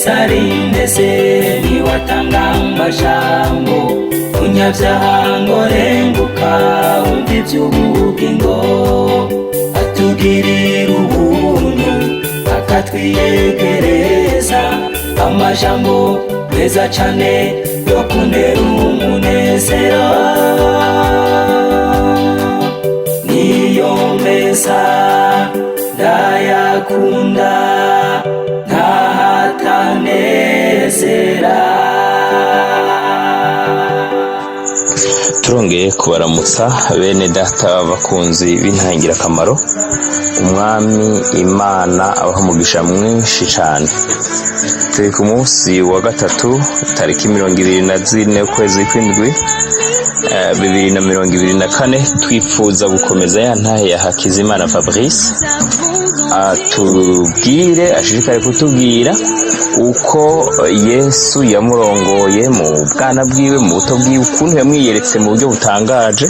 Yesu arineze niwatanga amajambo munyabyaha ngo renguka wumva iby'ubugingo atugirira ubuntu akatwiyegereza amajambo meza cane yo kuntera umunezero niyo meza ndayakunda ntahatanezera. Turongeye kubaramutsa bene data bakunzi b'intangirakamaro. Umwami Imana abaha umugisha mwinshi cyane. Turi ku munsi wa gatatu, tariki 24 ukwezi kw'indwi, 2024. Twifuza gukomeza ya ntahe ya Hakizimana Fabrice, atubwire, ashishikare kutubwira uko Yesu yamurongoye mu bwana bwiwe, mu buto bwiwe, ukuntu yamwiyeretse mu buryo butangaje.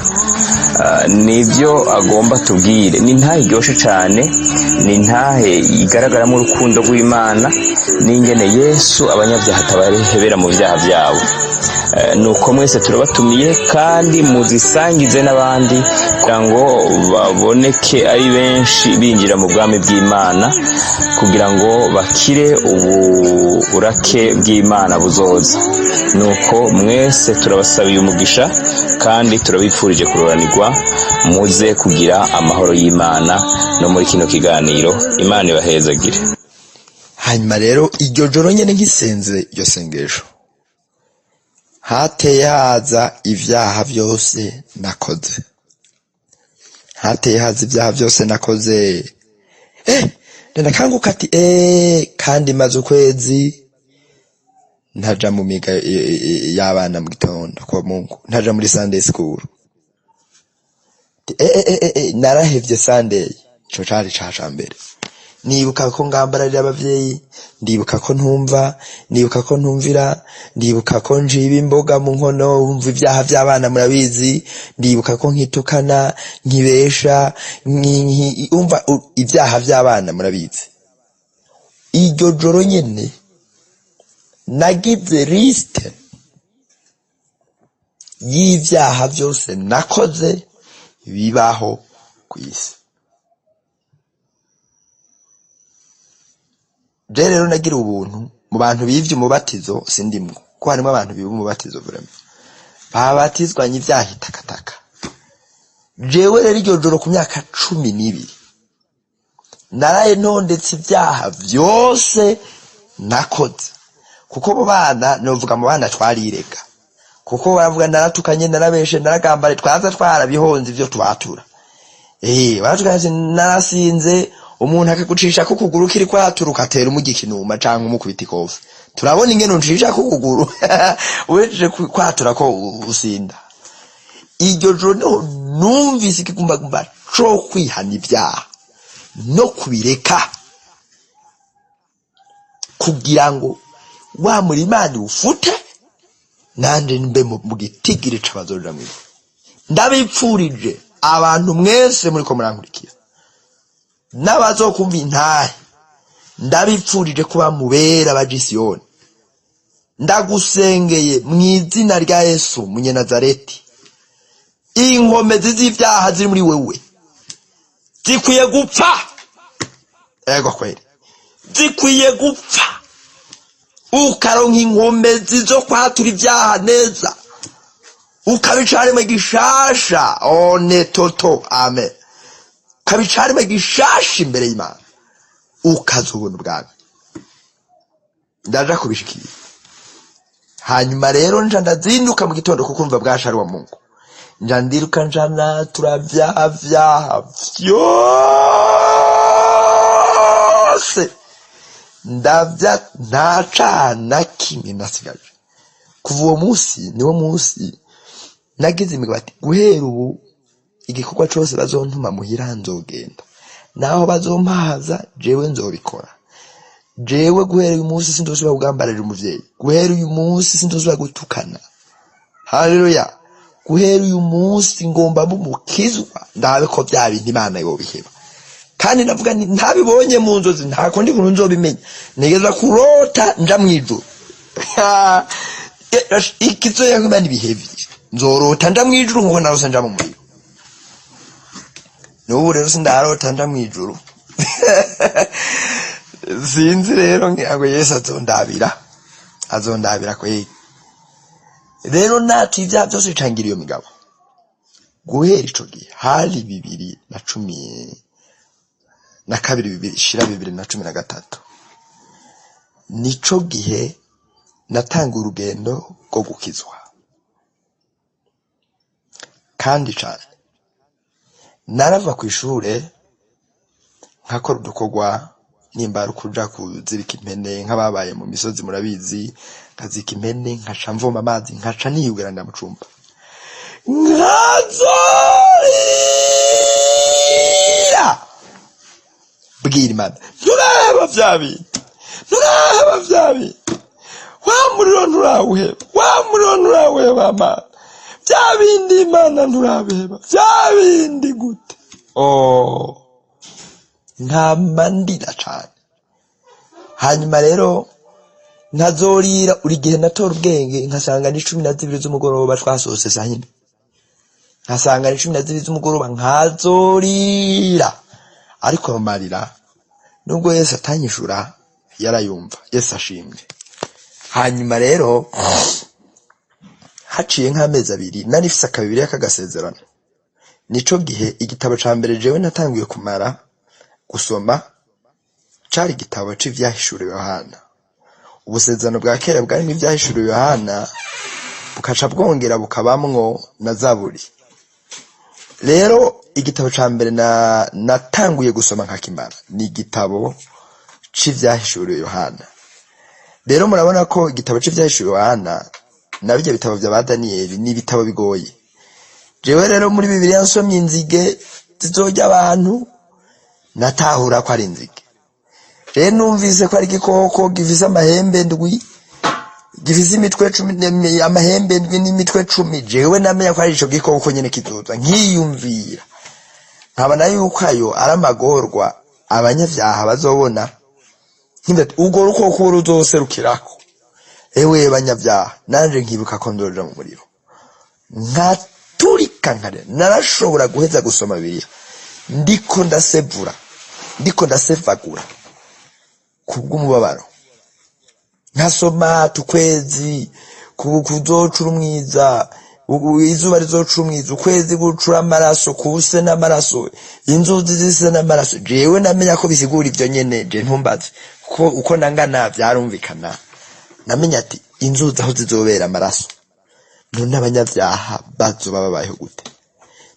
Nibyo agomba tubwire. Ni intahe iryoshe cyane, ni intahe igaragaramo urukundo rw'Imana n'ingene Yesu abanyabyaha atabarehebera mu byaha byabo. Nuko mwese turabatumiye kandi muzisangize n'abandi kugira ngo baboneke ari benshi binjira mu bwami bw'Imana, kugira ngo bakire uburake bw'Imana buzoza. Nuko mwese turabasabiye umugisha kandi turabifurije kuroranirwa, muze kugira amahoro y'Imana no muri kino kiganiro. Imana ibahezagire. Hanyuma rero iryo joro nyene ngisenze iryo sengesho, hateye haza ivyaha vyose nakoze, hateye haza ibyaha byose nakoze. Ndakanguka ati kandi maze ukwezi ntaja mu miga y'abana mu gitondo kwa Mungu, ntaja muri Sunday school. Narahevye Sunday. Ico cari ca mbere. Nibuka ko ngambararira abavyeyi, ndibuka ko ntumva, ndibuka ko ntumvira, ndibuka ko njiba imboga mu nkono. Wumva ibyaha by'abana murabizi. Ndibuka ko nkitukana, nkibesha, umva ibyaha by'abana murabizi. Iryo joro nyene nagize liste y'ibyaha byose nakoze bibaho ku isi. Je rero nagira ubuntu mu bantu bivye umubatizo sindimwo, kuko harimo abantu biba umubatizo vraiment babatizwanye ibyaha itakataka. Jewe rero iryo joro ku myaka 12 naraye ntondetse ibyaha vyose nakoze, kuko mu bana, novuga mu bana twarirega, kuko baravuga naratukanye, narabeshe, naragambare, twaza twarabihonze ivyo twatura. Baratukanye, narasinze, umuntu akagucisha ku kuguru kiri kwaturuka atera umugikinuma canke umukubita ikofi. Turabona ingene uncisha ku kuguru uhejeje kwatura ko usinda. Iryo joro niho numvise ikigumbagumba co kwihana ibyaha no kubireka, kugira ngo wa murimani ufute nanje mbe mu gitigiri c'abazoja mw'ijuru. Ndabipfurije abantu mwese muriko murankurikira n'abazokumva intahe, ndabipfurije kuba mubera baja i Siyoni. Ndagusengeye mu izina rya Yesu Munyenazareti, inkomezi z'ibyaha ziri muri wewe zikwiye gupfa. Ego kweri, zikwiye gupfa, ukaronka inkomezi zo kwatura ibyaha neza, ukabicaremwe gishasha one toto amen, ukabicaremwe gishasha imbere y'Imana, ukaza ubuntu bwawe. Ndaja kubishikira. Hanyuma rero nja ndazinduka mu gitondo, kuko umva bwashari wa Mungu, nja ndiruka, nja natura vyaha vyaha vyose, ndavya, nta caha na kimwe nasigaje. Kuva uwo munsi niwo munsi nagize imigabo ati guhera ubu igikorwa cose bazontuma muhira nzogenda, naho bazompaza jewe nzobikora. Jewe guhera uyu munsi sindosubira kugambarira umuvyeyi, guhera uyu munsi sindosubira gutukana. Haleluya! Guhera uyu munsi ngomba mbe umukizwa, ndabe ko vya bintu Imana yobiheba. Kandi navuga nti ntabibonye mu nzozi, nta kundi kuntu nzobimenya. Ntegeza kurota nja mu ijuru. Ikizoya Imana ibihevye, nzorota nja mu ijuru nkuko narose nja mu muriro. N'ubu rero sindarota nja mu ijuru. Sinzi rero, ngira ngo Yesu azondabira, azondabira kweri. Rero natwe ibyaha byose bicangira iyo migabo. Guhera ico gihe, hari 2012, bibiri shira 2013, nico gihe natanga urugendo rwo gukizwa. Kandi cane narava ku ishure nkakora udukorwa, nimba ari ukuja kuzirika impene, nk'ababaye mu misozi murabizi, nkazika impene, nkaca mvoma amazi, nkaca niyugaranira mu cumba, nkazorira, bwira Imana: "Nturaheba vya bintu, nturaheba vya bintu, wa muriro nturawuheba, wa muriro nturawuheba, Mana, vya bindi, Imana, nturabiheba vya bindi gute?" Oh, nkama ndira cane. Hanyuma rero nkazorira uri gihe natora ubwenge, nkasanga ni 12 z'umugoroba, twasohotse saa nyine, nkasanga ni 12 z'umugoroba, nkazorira. Ariko ayo marira, nubwo Yesu atanyishura, yarayumva. Yesu ashimwe. Hanyuma rero haciye nk'amezi 2, nari mfise akabibiriya k'agasezerano. Nico gihe igitabo ca mbere jewe natanguye kumara gusoma cari igitabo c'Ivyahishuriwe Yohana. Ubusezerano bwa kera bwarimwo Ivyahishuriwe Yohana, bukaca bwongera bukabamwo na Zaburi. Rero igitabo ca mbere na natanguye gusoma nkakimara ni igitabo c'Ivyahishuriwe Yohana. Rero murabona ko igitabo c'Ivyahishuriwe Yohana na birya bitabo vya ba Daniyeli ni ibitabo bigoye. Jewe rero muri Bibiliya nsomye inzige zizorya abantu, natahura ko ari inzige. Rero numvise ko ari igikoko gifise amahembe ndwi, gifise imitwe 10, amahembe ndwi n'imitwe 10, jewe namenya ko ari ico gikoko nyene kizoza. Nkiyumvira, nkabona yuko ayo ari amagorwa abanyavyaha bazobona. Nkibaza ati, urwo rukoko ruzoserukirako, ewe banyavyaha, nanje nkibuka ko nzoja mu muriro, nkaturika nkarira. Narashobora guheza gusoma Bibiliya ndiko ndasevura, ndiko ndasevagura kubw'umubabaro. Nkasoma tukwezi kuzocura umwiza, izuba rizocura umwiza, ukwezi gucura amaraso, kuse n'amaraso, inzuzi zise n'amaraso. Jewe namenya ko bisigura ivyo nyene. Je ntumbaze ko uko nangana vyarumvikana. Namenya ati inzuzi aho zizobera amaraso, none abanyavyaha bazoba babayeho gute?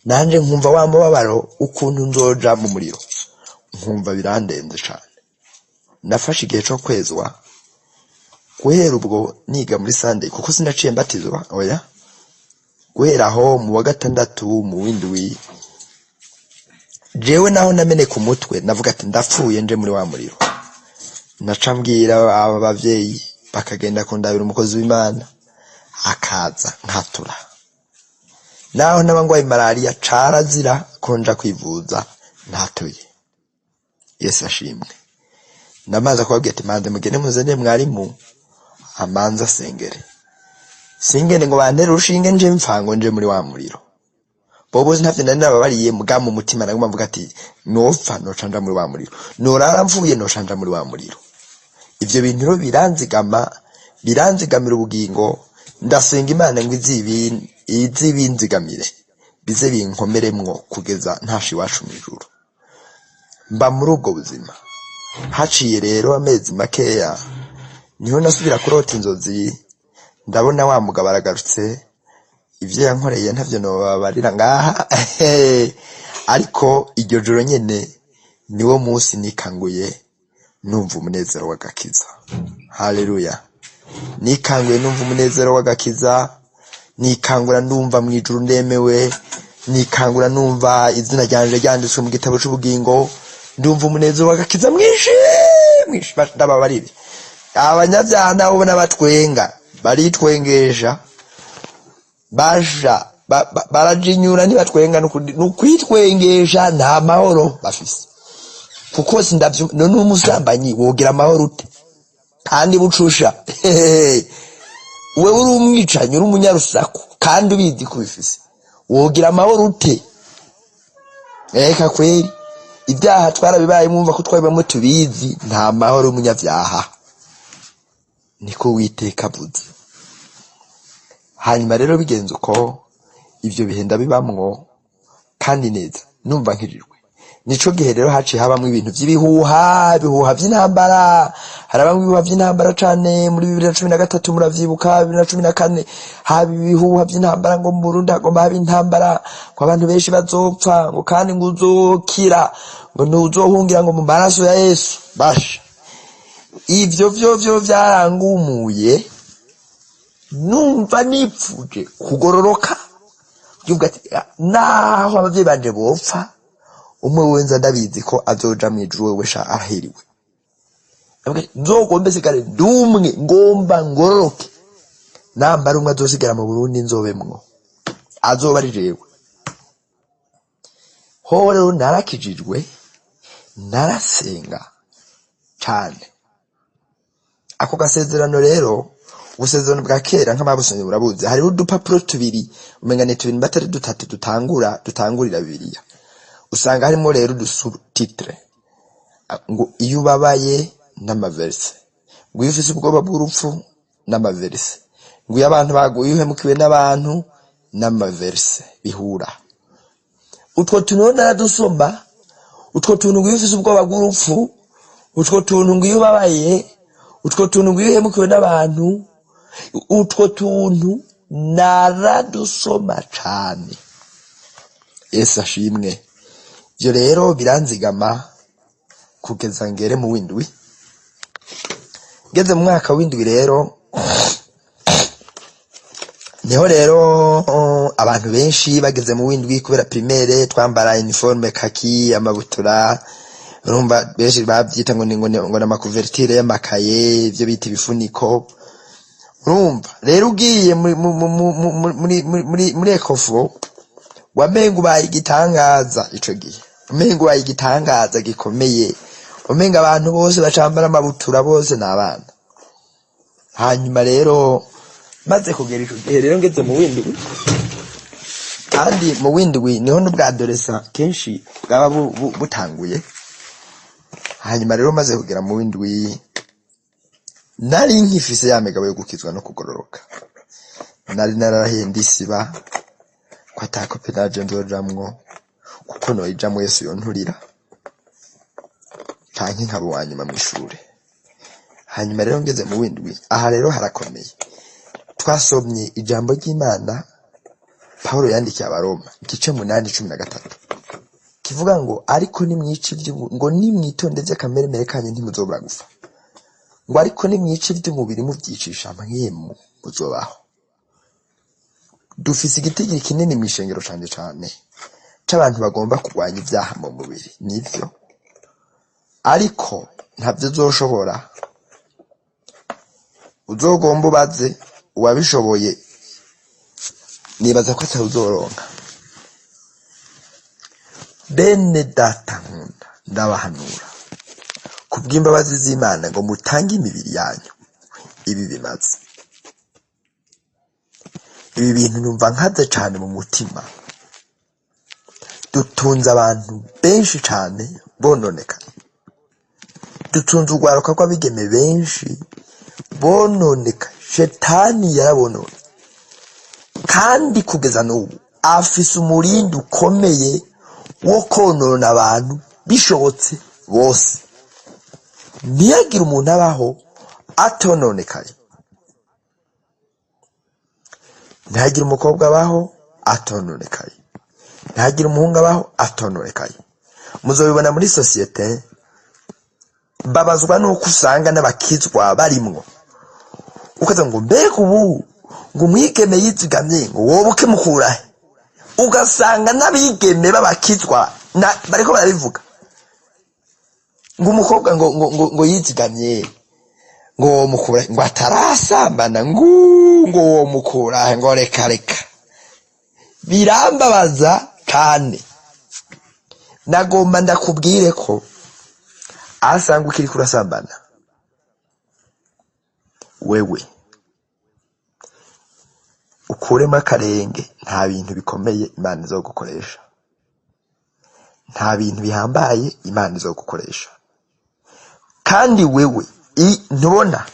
Nanje nkumva wa mubabaro, ukuntu nzoja mu muriro, nkumva birandenze cane. Nafashe igihe co kwezwa. Guhera ubwo niga muri Sunday, kuko sinaciye mbatizwa, oya. Guhera aho mu wa gatandatu, mu w'indwi, jewe naho nameneka umutwe, navuga ati ndapfuye nje muri wa muriro. Naca mbwira aba bavyeyi, bakagenda kundabira umukozi w'Imana, akaza nkatura. Naho naba ngwaye malariya, carazira ko nja kwivuza ntatuye. Yesu ashimwe. Ndamaze kubabwira ati manze mugende muzane mwarimu amanze asengere, singende ngo bantere urushinge nje mpfa ngo nje muri wa muriro. Bobo ntavyo nari nababariye, muga mu mutima naguma mvuga ati nopfa noca nja muri wa muriro, norara mvuye noca nja muri wa muriro. Ivyo bintu rero biranzigama, biranzigamira ubugingo. Ndasenga Imana ngo izibinzigamire, bize binkomeremwo kugeza ntashe iwacu mw'ijuru. Mba muri ubwo buzima. Haciye rero amezi makeya, niho nasubira kurota inzozi, ndabona wa mugabo aragarutse. Ivyo yankoreye ntavyo nobabarira ngaha, ariko iryo joro nyene niwo munsi nikanguye numva umunezero w'agakiza. Haleluya! Nikanguye numva umunezero w'agakiza, nikangura numva mw'ijuru ndemewe, nikangura numva izina ryanje ryanditswe mu gitabo c'ubugingo. Ndumva umunezero w'agakiza mwinshi mwinshi. Ndababarire, abanyabyaha nabo ubona batwenga, baritwengesha, baja barajinyura, ntibatwenga, nukwitwengesha, nta mahoro bafise. Kuko sindavyo. None umusambanyi wogira amahoro ute kandi bucusha? Wewe uri umwicanyi, uri umunyarusaku, kandi ubizi ko ubifise, wogira amahoro ute? Reka kweri, ibyaha twarabibaye, mwumva ko twabibamo, tubizi. Nta mahoro y'umunyabyaha, niko Uwiteka avuze. Hanyuma rero bigenze uko, ibyo bihe ndabibamwo kandi neza, numva nkirirwe. Nico gihe rero haciye habamwo ibintu vy'ibihuha, ibihuha vy'intambara. Harabamwo ibihuha vy'intambara cane muri 2013, muravyibuka, 2014 haba ibihuha vy'intambara, ngo mu Burundi hagomba haba intambara, ngo abantu benshi bazopfa, ngo kandi ngo uzokira ngo ntuzohungira ngo mu maraso ya Yesu. Basha, ivyo vyo vyarangumuye, numva nipfuje kugororoka. Yuvuga ati: "Naho abavyeyi banje bopfa, umwe wenza ndabizi ko azoja mw'ijuru, wewe sha arahiriwe." Avuga ati: "Nzogombe sigare ndumwe, ngomba ngororoke. Nambara umwe azosigara mu Burundi, nzobemwo, azoba ari jewe." Ho rero narakijijwe, narasenga cane. Ako gasezerano rero, ubusezerano bwa kera, nk'ababusomye burabuzi, hariho udupapuro tubiri, umenga ni tubiri batari dutatu, dutangura, dutangurira Bibiliya. Usanga harimo rero udusous-titres, ngo iyo ubabaye n'amaverse, ngo iyo ufise ubwoba bw'urupfu n'amaverse, ngo iyo abantu baguye, uhemukiwe n'abantu n'amaverse bihura. Utwo tuntu rero naradusoma, utwo tuntu, ngo iyo ufise ubwoba bw'urupfu, utwo tuntu, ngo iyo ubabaye, utwo tuntu, ngo iyo uhemukiwe n'abantu, utwo tuntu naradusoma cane. Yesu ashimwe. Ivyo rero biranzigama kugeza ngere mu w'indwi. Ngeze mu mwaka w'indwi rero, niho rero abantu benshi bageze mu w'indwi, kubera primaire twambara uniforme kaki, amabutura, urumva benshi bavyita ngo ni amacouverture y'amakaye, ivyo bita ibifuniko. Urumva rero ugiye muri ECOFO, wamenga ubaye igitangaza ico gihe, umenga ubaye igitangaza gikomeye, umenga abantu bose bacambara amabutura bose ni abana. Hanyuma rero maze kugera ico gihe rero, ngeze mu w'indwi, kandi mu w'indwi niho n'ubwadolescence kenshi bwaba butanguye. Hanyuma rero maze kugera mu w'indwi, nari nkifise ya migabo yo gukizwa no kugororoka. Nari nararahiye, ndisiba ko ata copinage nzojamwo, kuko noyijamwo Yesu yonturira, canke nkaba uwa nyuma mw'ishure. Hanyuma rero ngeze mu w'indwi, aha rero harakomeye. Twasomye ijambo ry'Imana Pawulo yandikiye Abaroma, igice 8:13, kivuga ngo: "Ariko nimwica ngo nimwitonde vy'akameremere kanyu, ntimuzobura gupfa." Ngo: "Ariko nimwica ivy'umubiri muvyicisha Mpwemu, muzobaho." Dufise igitigiri kinini mw'ishengero cane cane c'abantu bagomba kurwanya ivyaha mu mubiri. Nivyo, ariko ntavyo uzoshobora. Uzogomba ubaze uwabishoboye, nibaza ko atawuzoronka. Bene data nkunda, ndabahanura kubw'imbabazi z'Imana ngo mutange imibiri yanyu ibi bimaze. Ibi bintu numva nkaze cane mu mutima. Dutunze abantu benshi cane bononekaye, dutunze urwaruka rw'abigeme benshi bononeka. Shetani yarabonone, kandi kugeza n'ubu afise umurindi ukomeye wo konona abantu bishobotse bose, ntiyagire umuntu abaho atononekaye, ntihagire umukobwa abaho atononekaye, ntihagire umuhungu abaho atononekaye. Muzobibona muri société. Mbabazwa nuko usanga n'abakizwa barimwo, ukaza ngo: "Mbega ubu ngo umwigeme yizigamye, ngo wowe ukimukurahe?" Ugasanga n'abigeme b'abakizwa bariko barabivuga, ngo umukobwa ngo yizigamye, ngo womukura, ngo atarasambana, ngo womukurahe, ngo reka reka. Birambabaza cane. Nagomba ndakubwire ko Asanga ukiriko urasambana, wewe ukuremo akarenge. Nta bintu bikomeye Imana izogukoresha, nta bintu bihambaye Imana izogukoresha. Kandi wewe ntubona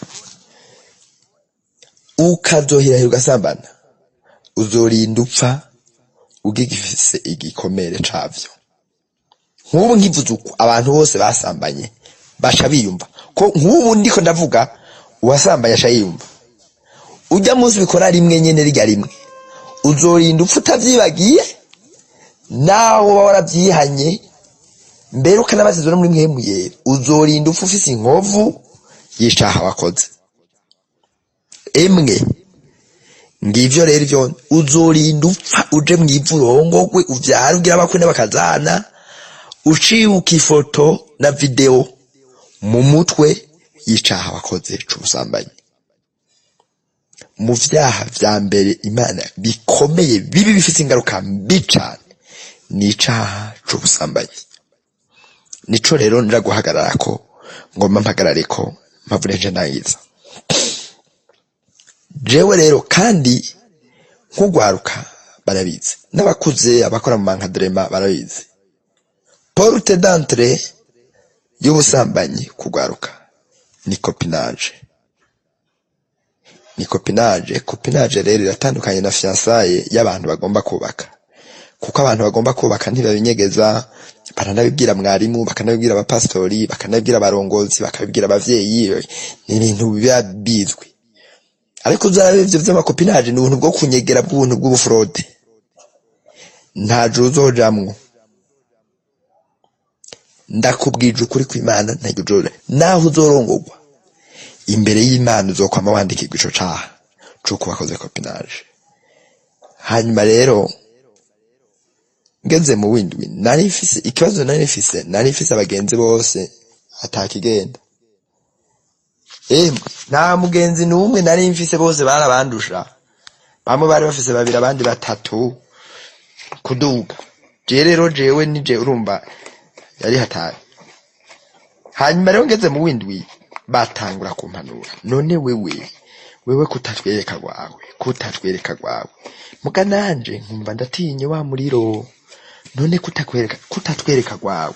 ukazohirahira ugasambana, uzorinda upfa ugifise igikomere cavyo. Nk'ubu nkivuze uko, abantu bose basambanye baca biyumva ko nk'ubu ndiko ndavuga, uwasambanye aca yiyumva. Ujya munsi bikora rimwe nyene, rirya rimwe, uzorinda upfa utavyibagiye, naho uba waravyihanye mbere ukanabatizwa no muri Mpwemu Yera, uzorinda upfa ufise inkovu y'icaha wakoze. Emwe, ngivyo rero ivyo, uzorinda upfa uje mw'ivu, urongogwe, uvyare, ugira abakwe n'abakazana, ucibuka ifoto na video mu mutwe y'icaha wakoze c'ubusambanyi. Mu vyaha vya mbere Imana bikomeye bibi bifise ingaruka mbi cane ni icaha c'ubusambanyi. Nico rero nja guhagararako, ngomba mpagarareko mpavure nje ndangiza. Jewe rero kandi nk'ugwaruka barabizi, n'abakuze, abakora mu mankadrema barabizi, porte d'entrée y'ubusambanyi kugwaruka ni copinage, ni copinage. Copinage rero iratandukanye na fiançailles y'abantu bagomba kubaka, kuko abantu bagomba kubaka ntibabinyegeza, baranabibwira mwarimu, bakanabibwira abapasitori, bakanabibwira abarongozi, bakabibwira abavyeyi. Ni ibintu biba bizwi. Ariko uzarabe ivyo vy'ama copinage ni ubuntu bwo kunyegera, bw'ubuntu bw'ubu fraude, nta juru uzojamwo. Ndakubwije ukuri kw'Imana, nta juru. Naho uzorongorwa, imbere y'Imana uzokwama wandikirwa ico caha c'uko wakoze copinage. Hanyuma rero ngeze mu windwi, nari mfise ikibazo, nari mfise abagenzi bose atakigenda. Emwe, nta mugenzi n'umwe nari mfise, bose barabandusha. Bamwe bari bafise babiri, abandi batatu kuduga. Je rero, jewe nije, urumva yari hatari. Hanyuma rero ngeze mu windwi, batangura kumpanura: "None wewe kutatwereka rwawe, kutatwereka rwawe?" Muga nanje nkumva ndatinye wa muriro. "None kutakwereka, kutatwereka rwawe?"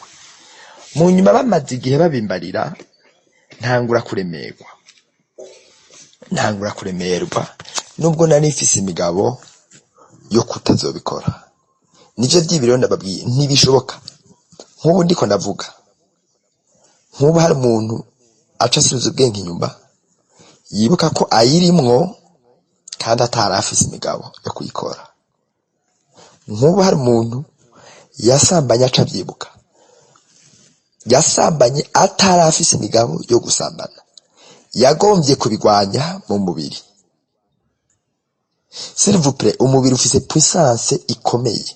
Mu nyuma bamaze igihe babimbarira, ntangura kuremerwa, ntangura kuremerwa, nubwo nari mfise imigabo yo kutazobikora. Nivyo vy'ibiro ndababwiye, ntibishoboka. Nk'ubu ndiko ndavuga, nk'ubu hari umuntu aca asubiza ubwenge inyuma, yibuka ko ayirimwo kandi atari afise imigabo yo kuyikora. Nk'ubu hari umuntu yasambanye aca avyibuka, yasambanye atari afise imigabo yo gusambana, yagombye kubigwanya mu mubiri. S'il vous plaît, umubiri ufise puissance ikomeye.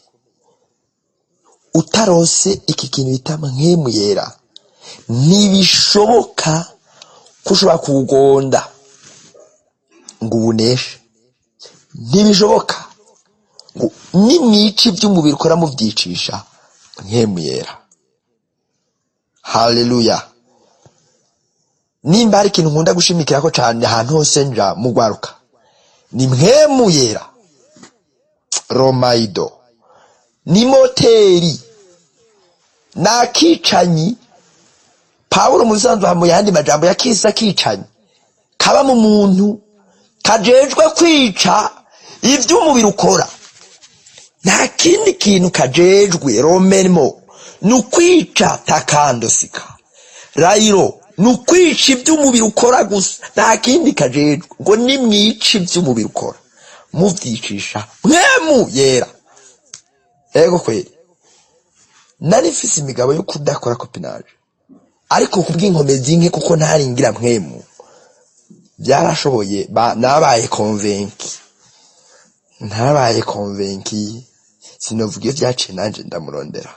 Utarose iki kintu bita Mpwemu Yera, ntibishoboka ko ushobora kuwugonda ngo uwuneshe, ntibishoboka. Ngo nimwica ivy'umubiri ukora muvyicisha Mpwemu Yera. Haleluya! Nimba hari ikintu nkunda gushimikirako cane ahantu hose nja mugwaruka, ni Mpwemu Yera. Romaido ni moteri nakicanyi. Pawulo mu bisanzwe mu yandi majambo yakise akicanyi kaba mu muntu, kajejwe kwica ivy'umubiri ukora, nta kindi kintu kajejwe. Romenmo ni ukwica, takandosika rayiro ni ukwica ivy'umubiri ukora gusa, nta kindi kajejwe. Ngo nimwica ivy'umubiri ukora muvyicisha Mpwemu Yera. Ego kweri, nari mfise imigabo yo kudakora copinage, ariko kubw'inkomezi nke, kuko ntaringira Mpwemu, byarashoboye nabaye convaincu, narabaye convaincu. Sinovuga iyo vyaciye, nanje ndamurondera,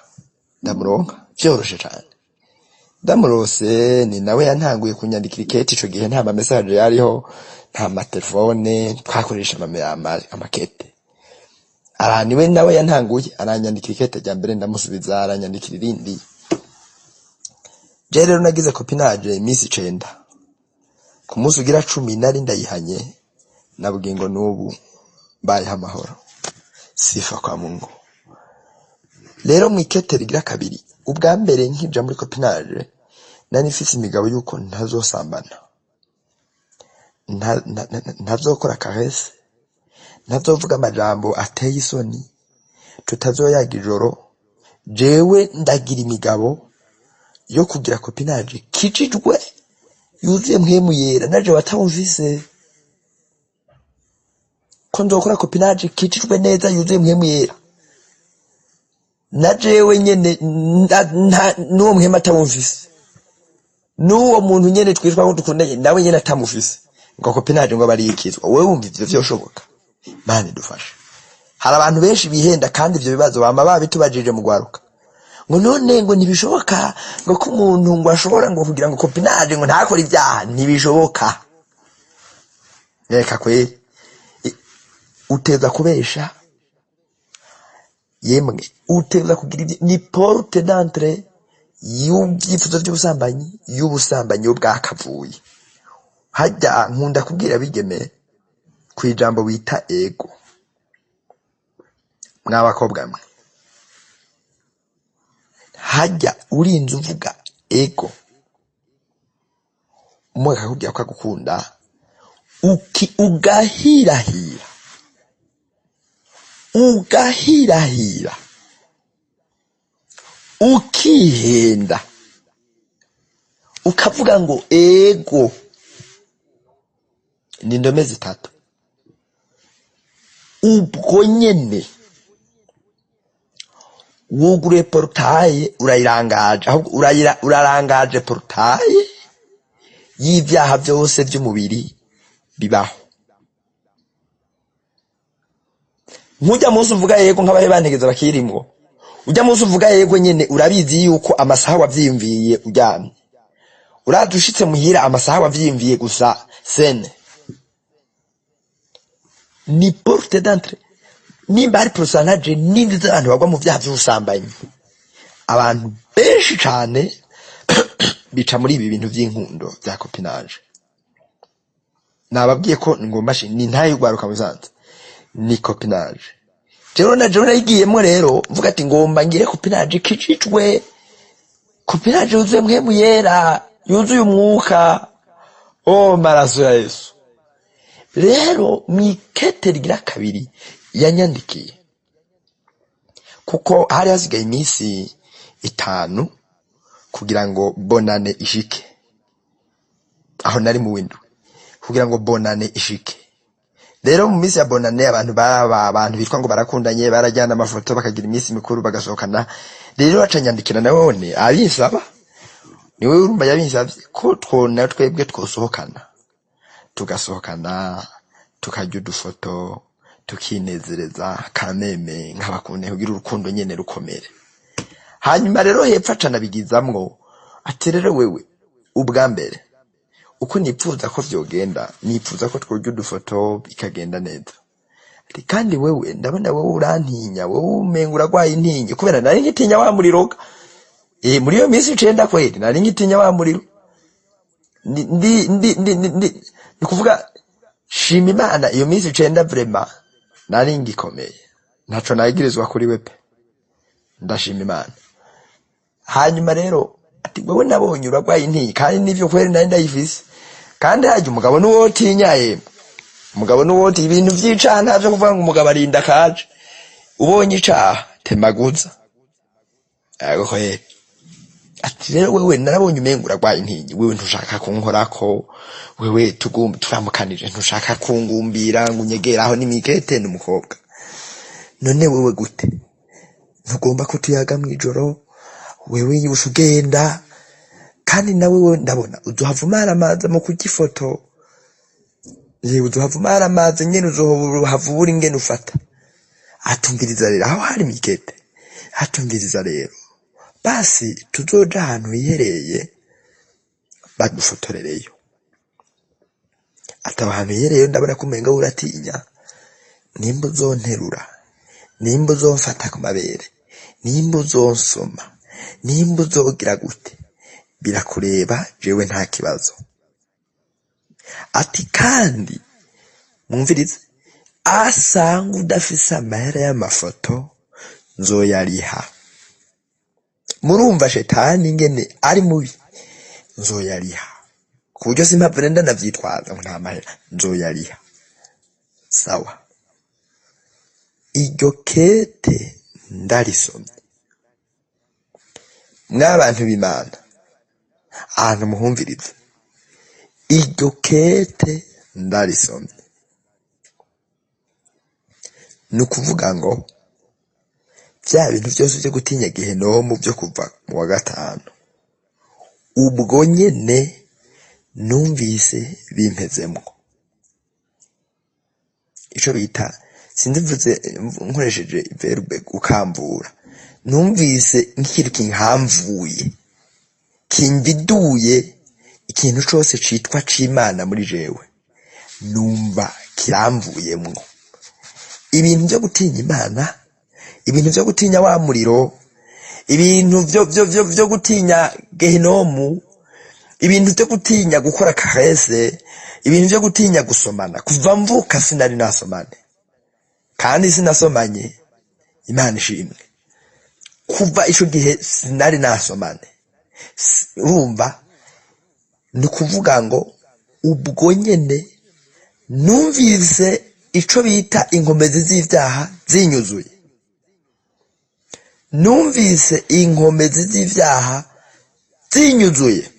ndamuronka vyoroshe cane. Ndamurose, ni nawe yantanguye kunyandikira ikete. Ico gihe nta ma message yariho, nta matelefone, twakoresha amakete. Niwe nawe yantanguye, aranyandikira ikete rya mbere, ndamusubiza, aranyandikira irindi. Je rero nagize copinage iminsi 9, ku munsi ugira 10 nari ndayihanye, na bugingo n'ubu mbayeho amahoro, sifa kwa Mungu. Rero mw'ikete rigira kabiri, ubwa mbere nkija muri copinage nari mfise imigabo yuko ntazosambana, ntazokora caresse, ntazovuga amajambo ateye isoni, tutazoyaga ijoro. Jewe ndagira imigabo yo kugira copinage kijijwe yuzuye Mpwemu Yera, naje watawumvise ko nzokora copinage kijijwe neza yuzuye Mpwemu Yera, na jewe nyene n'uwo Mpwemu atawumvise, n'uwo muntu nyene twitwa ko dukundanye nawe nyene atamufise, ngo copinage ngo barikizwa. Wewe wumva ivyo vyoshoboka? Mana idufashe. Hari abantu benshi bihenda, kandi ivyo bibazo bama babitubajije mu gwaruka, ngo none ngo ntibishoboka ngo ko umuntu ngo ashobora ngo kugira ngo copinage ngo ntakore ibyaha. Ntibishoboka, reka kweri. Uteza kubesha, yemwe uteza kugira ibyo, ni porte d'entrée y'ibyifuzo by'ubusambanyi, y'ubusambanyi bwakavuye hajya. Nkunda kubwira bigeme ku ijambo bita ego. Mw'abakobwa mwe, hajya urinze uvuga ego, umwe akakubwira ko agukunda, uki ugahirahira, ugahirahira, ukihenda, ukavuga ngo ego, ni indome zitatu, ubwo nyene wuguruye portail, urayirangaje, ahubwo urarangaje portail y'ibyaha byose by'umubiri bibaho. Nk'ujya munsi uvuga yego, nk'abahe bantegeza bakirimwo, ujya munsi uvuga yego nyene, urabizi yuko amasaha wavyiyumviye uryamye, uraza ushitse muhira, amasaha wavyiyumviye gusa sene ni porte d'entrée. Nimba hari pourcentage nini z'abantu bagwa mu vyaha vy'ubusambanyi, abantu benshi cane bica muri ibi bintu vy'inkundo vya copinage. Nababwiye ko ngomba ni ntayo y'ugwaruka musanze ni copinage. Jewe na jewe nayigiyemwo rero mvuga ati ngomba ngire copinage kijijwe, copinage yuzuye Mpwemu Yera, yuzuye umwuka, oh maraso ya Yesu. Rero mw'ikete rigira kabiri yanyandikiye, kuko hari hasigaye iminsi 5 kugira ngo bonane ishike, aho nari mu windwi, kugira ngo bonane ishike. Rero mu minsi ya bonane, abantu baba abantu bitwa ngo barakundanye barajyana amafoto, bakagira iminsi mikuru, bagasohokana. Rero acanyandikira nawone abinsaba, niwe urumva yabinsavye ko twona twebwe twosohokana, tugasohokana, tukarya udufoto, tukinezereza kameme nk'abakunde, kugira urukundo nyene rukomere. Hanyuma rero hepfo acanabigizamwo ati rero wewe ubwa mbere uko nipfuza ko vyogenda, nipfuza ko tworya udufoto bikagenda neza. Ati kandi wewe ndabona wewe urantinya, wewe umenga uragwaye intinyi, kubera nari nkitinya wa muriro. Muri iyo minsi 9 kweri nari nkitinya wa muriro. Ndi ni kuvuga shima Imana, iyo minsi 9 vraiment nari ngikomeye, ntaco nagirizwa kuri we pe, ndashima Imana. Hanyuma rero ati wewe nabonye uragwaye intinyi, kandi nivyo kweri nari ndayifise. Kandi harya umugabo nuwotinya, yemwe umugabo nuwoti ibintu vy'icaha, ntavyo kuvuga ngo umugabo arinda kaje. Ubonye icaha temaguza. Yego kweri. Ati rero wewe narabonye umenga uragwaye intinyi, wewe ntushaka kunkorako, wewe tugumba turamukanije ntushaka kungumbira ngo unyegere aho n'imikete n'umukobwa. None wewe gute ntugomba ko tuyaga mw'ijoro? Wewe yusha ugenda, kandi nawe wewe ndabona uzohava umaramaza mu kurya ifoto, yewe uzohava umaramaza nyene, uzohava ubura ingene ufata. Atumviriza rero, aho hari mikete, atumviriza rero, basi tuzoja ahantu hihereye badufotorereyo. Ataba ahantu hihereye, ndabona ko umenga uratinya, nimba uzonterura, nimba uzomfata ku mabere, nimba uzonsoma, nimba uzogira gute, Birakureba, jewe nta kibazo. Ati kandi mwumvirize, asanga udafise amahera y'amafoto nzoyariha. Murumva shetani ingene ari mubi. Nzoyariha ku buryo simpamvu nenda ndavyitwaza ngo nta mahera, nzoyariha. Sawa. Iryo kete ndarisomye, mw'abantu b'Imana, ahantu muhumvirize, iryo kete ndarisomye, ni ukuvuga ngo vya bintu vyose vyo gutinya gehenomu vyo kuva mu wa gatanu, ubwo nyene numvise bimpezemwo. Ico bita, sinzi, mvuze nkoresheje verbe gukamvura, numvise nk'ikintu kinkamvuye, kimviduye ikintu cose citwa c'Imana muri jewe, numva kiramvuyemwo. Ibintu vyo gutinya Imana, ibintu vyo gutinya wa muriro, ibintu vyo gutinya gehinomu, ibintu vyo gutinya gukora caresse, ibintu vyo gutinya gusomana. Kuva mvuka sinari nasomane, kandi sinasomanye, Imana ishimwe. Kuva ico gihe sinari nasomane. Urumva, ni ukuvuga ngo ubwo nyene numvise ico bita inkomezi z'ivyaha zinyuzuye, numvise inkomezi z'ivyaha zinyuzuye,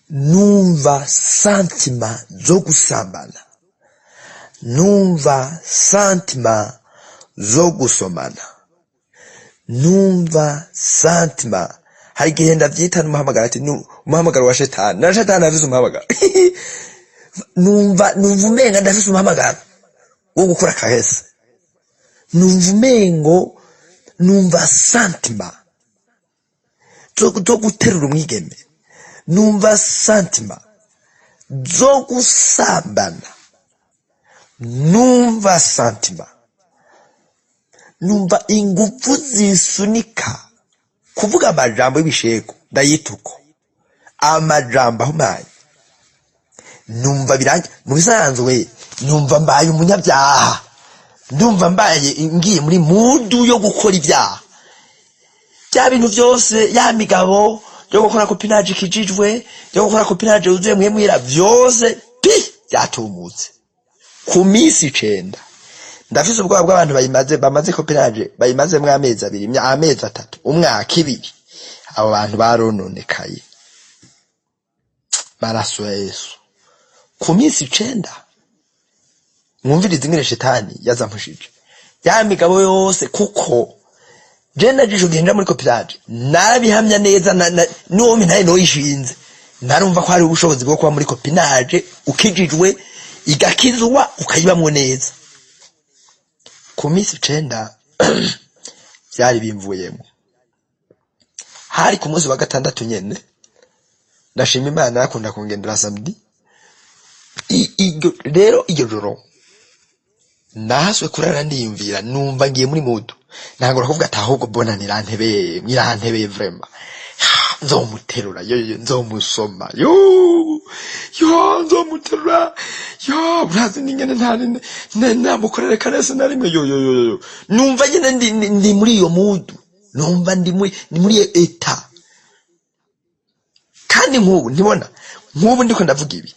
numva sentiments zo gusambana, numva sentiments zo gusomana, numva sentiments. Hari igihe ndavyita n'umuhamagaro, ati umuhamagaro wa shetani, na shetani afise umuhamagaro. Numva umenga ndafise umuhamagaro wo gukora caresse, numva umengo, numva sentiments zo guterura umwigeme, numva sentiments zo gusambana, numva sentiments, numva ingufu zisunika kuvuga amajambo y'ibishego, ndayita uko, amajambo ahumanye. Numva birangiye. Mu bisanzwe numva mbaye umunyabyaha, ndumva mbaye ngiye muri mood yo gukora ibyaha, bya bintu byose, ya migabo yo gukora copinage ikijijwe, yo gukora copinage yuzuye mwemwira, byose pi byatumutse ku minsi 9. Ndafise ubwoba bw'abantu bayimaze, bamaze copinage, bayimazemwo amezi 2, amezi 3, umwaka, 2. Abo bantu barononekaye. Maraso ya Yesu! Ku minsi 9, mwumvirize ingene shetani yazampushije ya migabo yose, kuko je naje ico gihe nja muri copinage narabihamya neza, n'uwo ntari noyishinze, narumva ko hari ubushobozi bwo kuba muri copinage ukijijwe, igakizwa, ukayibamwo neza. Ku minsi 9 vyari bimvuyemo. Hari ku munsi wa gatandatu nyene. Ndashima Imana yakunda kungendera samedi. Rero iryo joro nahaswe kurara ndiyumvira, numva ngiye muri mood, ntangura kuvuga ati ahubwo bona nirantebeye, mwirantebeye vraiment, nzomuterura, yo yo, nzomusoma, yo yo, nzomuterura, yo, urazi n'ingene ntari namukorere caresse na rimwe, yo yo yo yo. Numva nyene ndi muri iyo mood, numva ndi muri iyo état. Kandi nk'ubu ntibona, nk'ubu ndiko ndavuga ibi,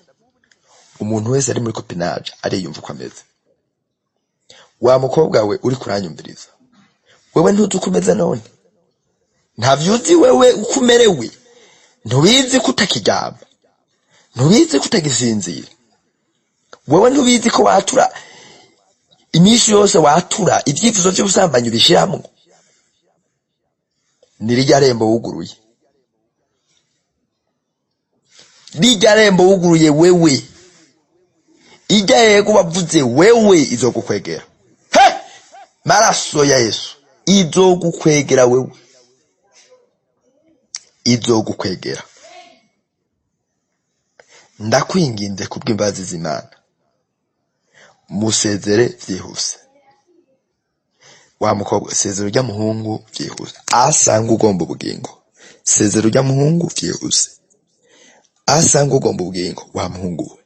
umuntu wese ari muri copinage ariyumva uko ameze. Wa mukobwa we uri kuranyumviriza, wewe ntuzi uko umeze none, ntavyo uzi wewe uko umerewe, ntubizi ko utakiryama, ntubizi ko utagisinzira, wewe ntubizi ko watura iminsi yose, watura ibyifuzo by'ubusambanyi ubishiramwo. Ni rirya rembo wuguruye, rirya rembo wuguruye wewe, irya yego wavuze wewe izogukwegera. He, maraso ya Yesu! Izogukwegera wewe, izogukwegera. Ndakwinginze kubw'imbabazi z'Imana, musezere vyihuse. Wa mukobwa, sezera urya muhungu vyihuse, asanga ugomba ubugingo. Sezera urya muhungu vyihuse. Asanga ugomba ubugingo wa muhungu we,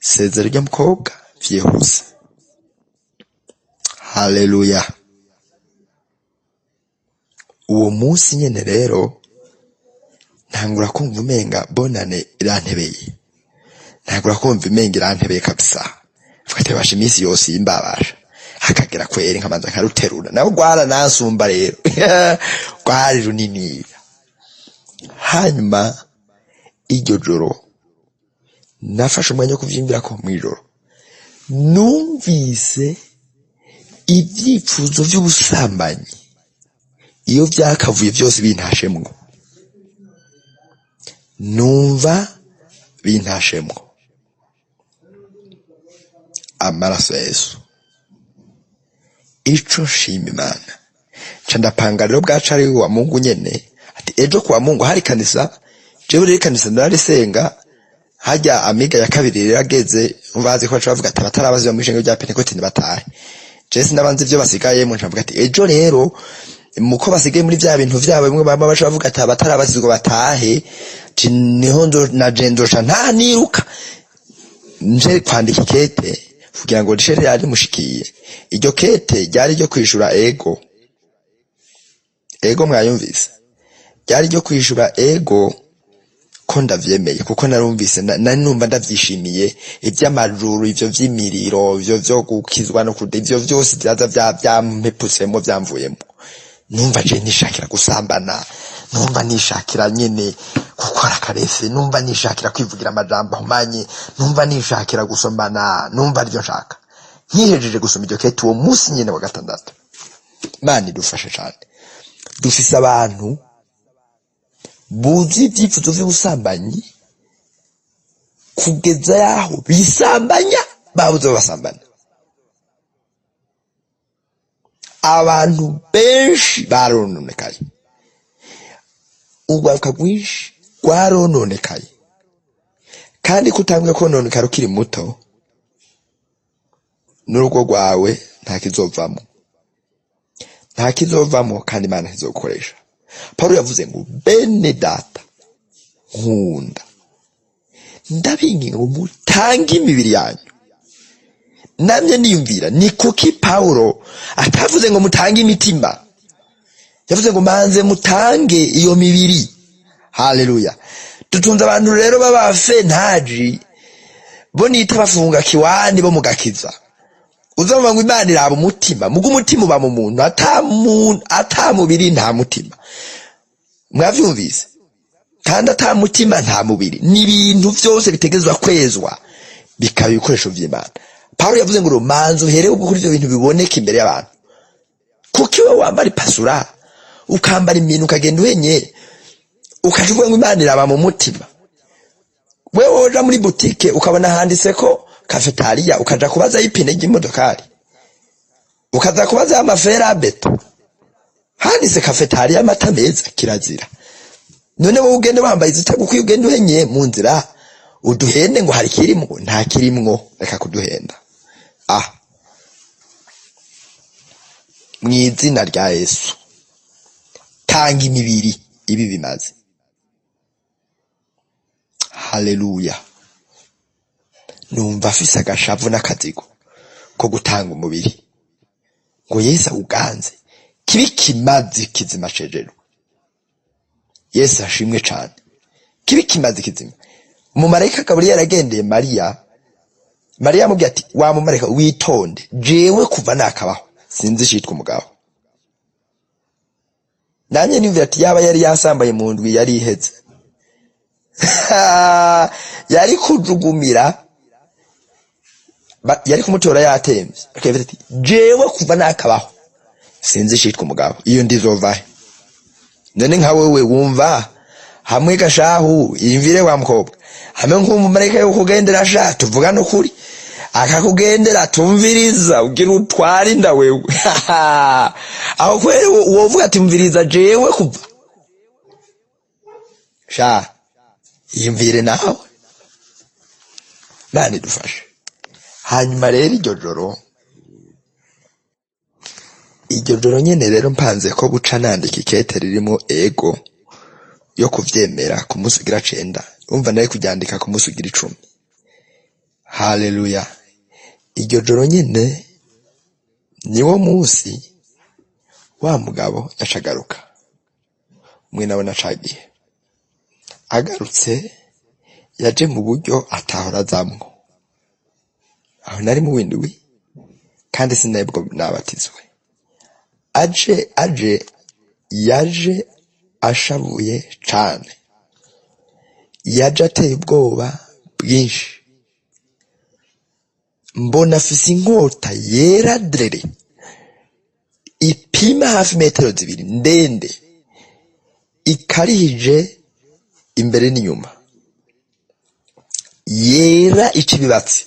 sezera urya mukobwa vyihuse. Haleluya. Uwo munsi nyene rero ntangura kumva umenga bonane irantebeye, ntangura kumva imenga irantebeye kabisa. Mvuga ati basha iminsi yose imbabasha hakagera kweri nkamanza nkaruterura, nawe rwaranansumba rero rwari runiniya. Hanyuma iryo joro nafashe umwanya wo kuvyiyumvirako mw'ijoro, numvise ivyifuzo vy'ubusambanyi iyo vyakavuye vyose bintashemwo, numva bintashemwo amaraso ya Yesu. Ico nshima Imana, nca ndapanga rero bwaca ari wa Mungu nyene, ati ejo kuwa Mungu hari kanisa, jewe rero ikanisa ndarisenga harya amiga ya kabiri rero ageze, bazi ko baca bavuga ati abatarabaziba mw'ishengero rya Pentekote ntibatahe. Jewe sinabanze ivyo basigayemwo, nca mvuga ati ejo rero muko basigaye muri vya bintu vyabo bimwe bama baca bavuga ati abatarabazizwa batahe, ati niho nzo naje nzoca ntaha niruka nje kwandika ikete kugira ngo rishe ryari rimushikiye. Iryo kete ryari ryo kwishura ego, ego mwayumvise, ryari ryo kwishura ego ko ndavyemeye, kuko narumvise nari numva ndavyishimiye, ivy'amajuru, ivyo vy'imiriro, ivyo vyo gukizwa no kuda, ivyo vyose vyaza vyampeputsemwo, vyamvuyemwo. Numva je nishakira gusambana, numva nishakira nyene gukora akarese, numva nishakira kwivugira amajambo ahumanye, numva nishakira gusomana, numva arivyo nshaka. Nkihejeje gusoma iryo kete uwo munsi nyene wa gatandatu, Imana idufashe cane. Dufise abantu buzi ivyifuzo vy'ubusambanyi kugeza yaho bisambanya, babuze babasambana. Abantu benshi barononekaye, urwaruka rwinshi rwarononekaye. Kandi ko utanguye kononekara ukiri muto, n'urugo rwawe nta kizovamwo, nta kizovamwo, kandi Imana ntizogukoresha. Pawulo yavuze ngo bene data nkunda, ndabinginga ngo mutange imibiri yanyu. Namye niyumvira ni kuki Pawulo atavuze ngo mutange imitima, yavuze ngo manze mutange iyo mibiri. Haleluya. Dutunze abantu rero b'abafentaji bo nita bafunga kiwani bo mugakiza. Uzumva ngo Imana iraba umutima, muga umutima uba mu muntu, ata mubiri nta mutima. Mwavyumvise? Kandi ata mutima nta mubiri. Ni ibintu vyose bitegerezwa kwezwa bikaba ibikoresho vy'Imana. Pawulo yavuze ngo manze uhere kuri ivyo bintu biboneka imbere y'abantu. Kuki wewe wambara ipasura, ukambara ibintu ukagenda uhenye, ukaja uvuga ngo Imana iraba mu mutima? Wewe woja muri butike ukabona handitse ko kafetariya, ukaja kubaza ipine ry'imodokari, ukaza kubaza amafera beto, handitse kafetariya amata meza, kirazira. None wowe ugende wambaye izitagukwiye, ugende uhenye mu nzira, uduhende ngo hari kirimwo? Nta kirimwo, reka kuduhenda. Mw'izina rya Yesu, tanga imibiri ibi bimaze. Haleluya. Numva afise agashavu n'akazigo ko gutanga umubiri ngo Yesu awuganze, kibi kimazi kizima cejerwe. Yesu ashimwe cane. Kibi kimazi kizima. Umumarayika Gaburiyeli yaragendeye Mariya, Mariya amubwiye ati wa mumarayika witonde, jewe kuva nakabaho sinzi icitwa umugabo. Nanjye nimvira ati yaba yari yasambaye mu ndwi yari iheze, yari kujugumira, yari kumutora yatemvye. Akavuga ati jewe kuva nakabaho sinzi icitwa umugabo, iyo ndizovahe? None nka wewe wumva hamwe gashahu imvire wa mukobwa, hamwe nk'umumarayika yo kugendera sha, tuvuga n'ukuri, akakugendera tumviriza ugira utware inda wewe. Aho kweri wovuga ati mviriza jewe kuva sha, yimvire nawe. Imana idufashe. Hanyuma rero iryo joro nyene rero mpanze ko buca nandika ikete ririmo ego. yo kuvyemera ku munsi ugira 9. Umva, nari kuryandika ku munsi ugira 10. Haleluya! Iryo joro nyene niwo munsi wa mugabo yacagaruka, mwe nawe nacagiye. Agarutse yaje mu buryo atahora azamwo. Aho nari mu w'indwi kandi sinabwo nabatizwe. Aje yaje ashavuye cane, yaje ateye ubwoba bwinshi. Mbona afise inkota yera derere, ipima hafi metero 2, ndende, ikarihije imbere n'inyuma, yera ica ibibatsi.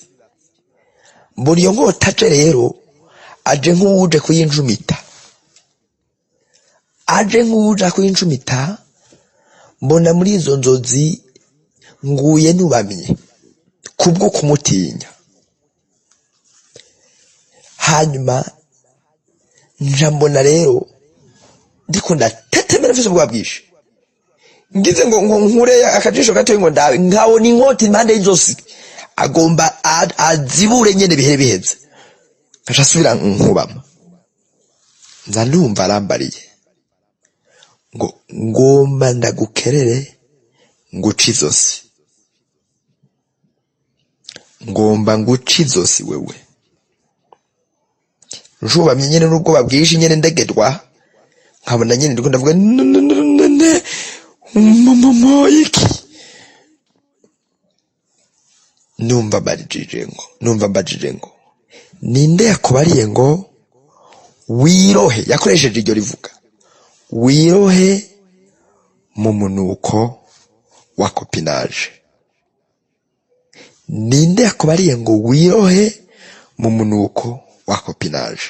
Mbona iyo nkota aje rero, aje nk'uwuje kuyinjumita, aje nk'uwuje kuyincumita. Mbona muri izo nzozi nguye nubamye kubwo kumutinya. Hanyuma nja mbona rero ndiko ndatetemera, mfise ubwoba bwinshi. Ngize ngo nkure akajisho gatoyi ngo ndabe, nkabona inkota impande y'izosi, agomba azibure nyene bihere biheze. Nkaca asubira nkubama. Nza ndumva arambariye ngo: "Ngomba ndagukerere nguce izosi, ngomba nguce izosi wewe." Njubamye nyene n'ubwoba bwinshi nyene, ndegedwa, nkabona nyene ndiko ndavuga nne mama iki. Numva mbajije ngo: "Ninde yakubariye ngo wirohe?" Yakoresheje iryo rivuga "wirohe mu munuko wa copinage". Ninde yakubariye ngo wirohe mu munuko wa copinage?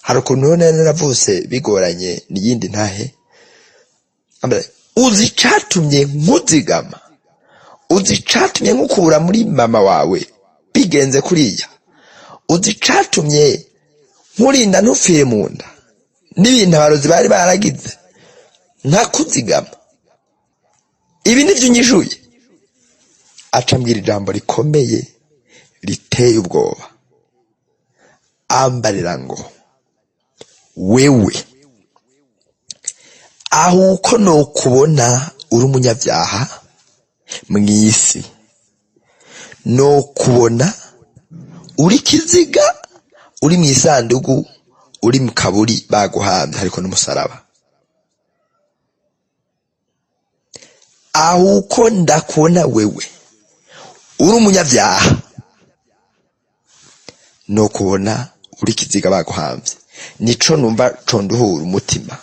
Hari ukuntu rero nari naravutse bigoranye n'iyindi ntahe. Ambara, uzi icatumye nkuzigama? Uzi icatumye nkukura muri mama wawe bigenze kuriya? Uzi icatumye nkurinda ntupfire mu nda n'ibintu abarozi bari baragize, nkakuzigama? Ibi nivyo unyishuye?" Aca ambwira ijambo rikomeye riteye ubwoba, ambarira ngo: "Wewe aho uko nokubona uri umunyabyaha mw'isi, nokubona uri kiziga, uri mu isandugu, uri mu kaburi baguhamvye hariko n'umusaraba. Aho uko ndakubona wewe uri umunyabyaha, nokubona uri kiziga baguhamvye." Nico numva conduhura umutima.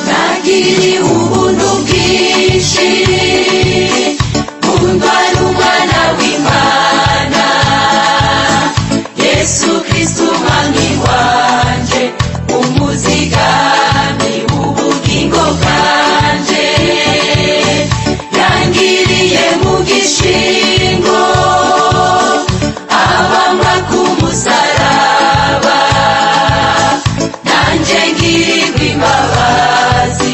Nagiriwe ubuntu bwinshi, nkundwa n'umwana w'Imana, Yesu Kristo umwami wanje, umuzigami w'ubugingo bwanje. Yangiriye mu gishingo, abambwa ku musaraba, nanje ngirirwa imbabazi.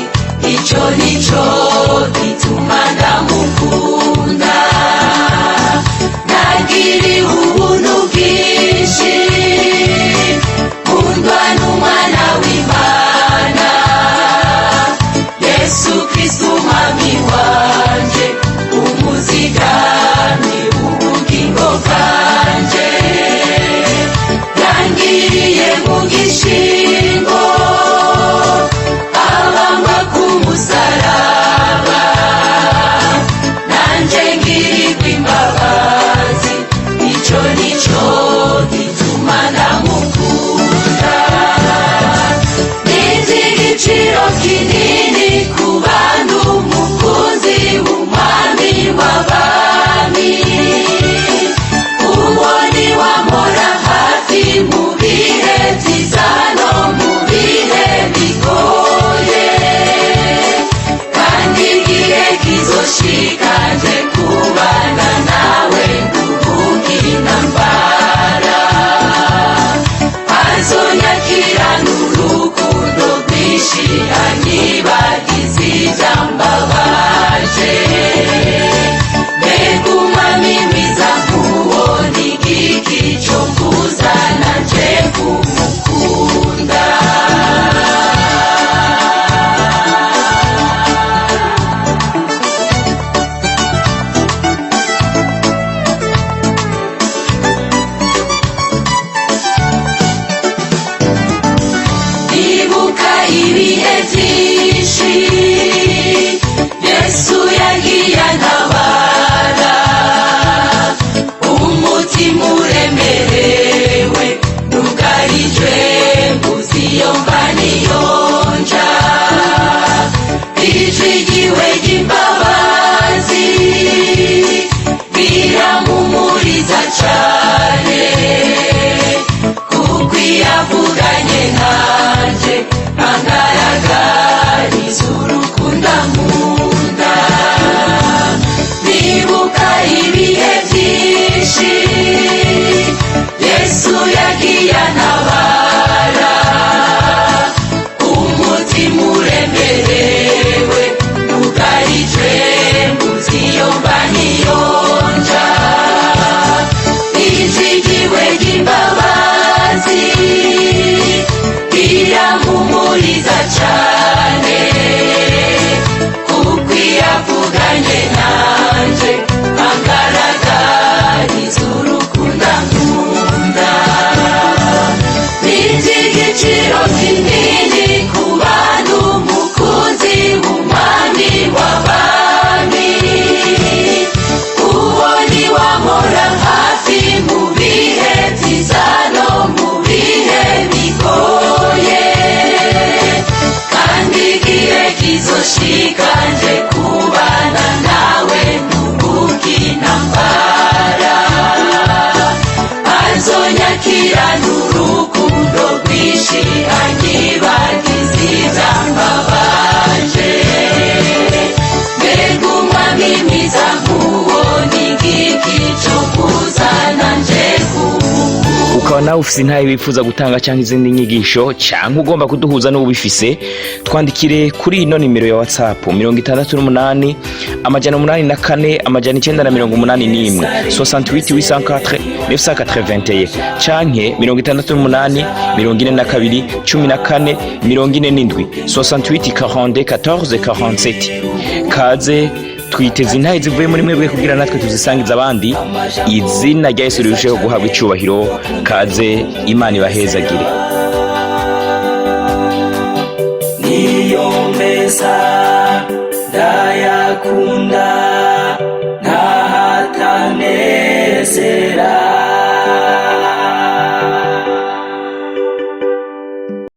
Cyane kuko iyo avuganye nanje angaragariza urukundo ankunda. Ni iby'igiciro kinini ku bantu umukunzi w'umwami w'abami, uwo ni wamora hafi mu bihe byiza no mu bihe bigoye, kandi igihe kizoshika nje kubana nawe ntubukintambara, azonyakira n'urukundo rwinshi, anyibagiza ibyambabaje. Mbega umwami mwiza nk'uwo, ni igiki cyo kuzana nje kumukunda? Ukaba nawe ufise intahe wifuza gutanga cyangwa izindi nyigisho, cyangwa ugomba kuduhuza n'ubifise, twandikire kuri ino nimero ya WhatsApp: 68 804 981, 68 804 981, canke 68 42 14 47, 68 42 14 47. Kaze, twiteze intahe zivuye muri mwebwe kugira natwe tuzisangiza abandi, izina rya Yesu rirusheho guhabwa icubahiro. Kaze, Imana ibahezagire. Niyo meza ndayakunda.